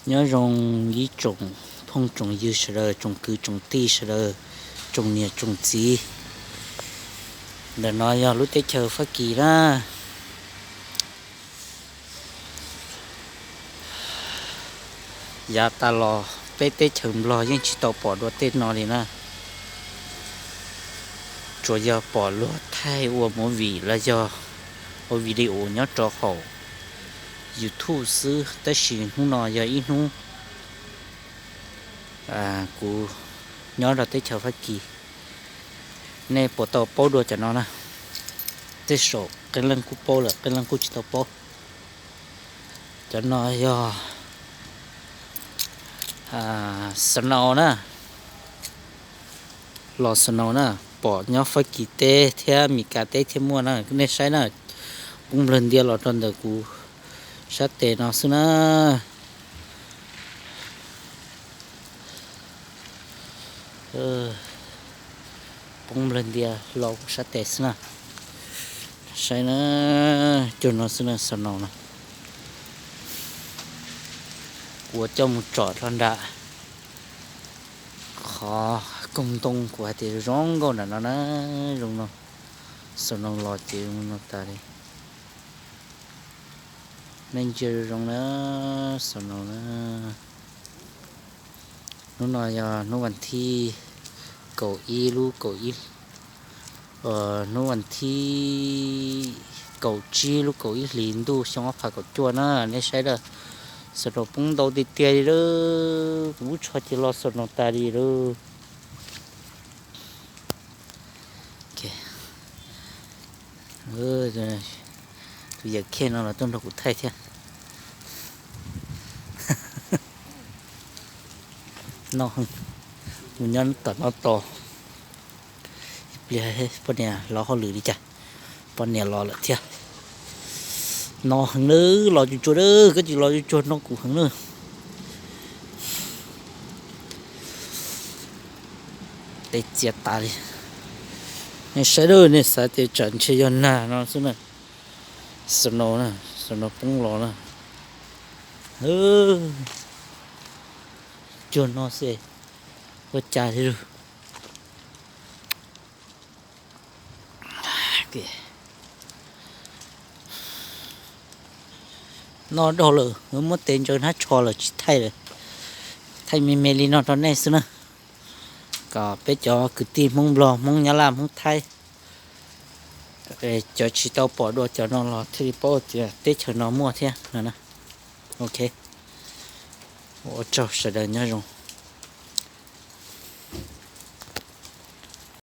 Nyob zoo ib tsoom phooj tsoom ywg sawv daws, tsoom kwv tsoom tij sawv daws, tsoom niam tsoom txiv. Ntawm no yog lub teb chaws Fab Kis na. Yav tas los peb teb chaws Nplog yeej tsis tau pom dua tej no li na. Tsuas yog pom luag thaij ua movie los yog ua video nyob rau hauv YouTube xwb, tab sis hnub no yog ib hnub kuv nyob rau teb chaws Fab Kis. Nej puas tau paub dua cov no na? Tej zaum qee leej kuj paub lawm, qee leej kuj tsis tau paub. Cov no yog snow na, los snow na, pom nyob Fab Kis teb thiab Mes Kas teb thiab muaj na, nej saib na. Poob nplawg ntia los rau ntawm kuv sab tes no xwb na. Poob nplawg ntia los kuv sab tes xwb na. Saib na, cuag no xwb na, snow no. Kuv coj mus tsom rau nram qhov koog ntoo kuv hais tias zoo nkauj nram no na, zoo no. Snow los ces zoo no tas li. Nej ntsia zoo zoo na, snow na. Hnub no yog hnub vas thib kaum ib lub kaum ib, hnub vas thib kaum tsib lub kaum ib hlis ntuj xyoo ob phav kaum cuaj na. Nej saib lawm, snow poob ntau tiag tiag li lawm, kuv lub tsho ces los snow tas li lawm. Tus yawm khej no los tuaj nrog kuv thaij thiab. No, mus nyob tom no tos ib pliag poj niam los hauj lwm li cas. Poj niam los lawm thiab. No heev na, los tsuag tsuag na, koj tsis los tsuag tsuag no kuv heev na. Tes txias tas li. Nej saib lawm, nej xav tias tsam ntshe yog nag no xwb na. Snow na, snow poob los na. Cuag no xwb, ua cas li lawm. No daug lawm, muab tes ntsaws hnab tsho lawm tsis thaij lawm. Thaij me me li no rau nej xwb na, kom peb cov kwv tij Hmoob Nplog, Hmoob Nyab Laj, Hmoob Thaib, cov tsis tau pom dua cov no los thiaj li paub tias teb chaws no muaj thiab no na. Ok, ua tsaug, sawv daws nyob zoo.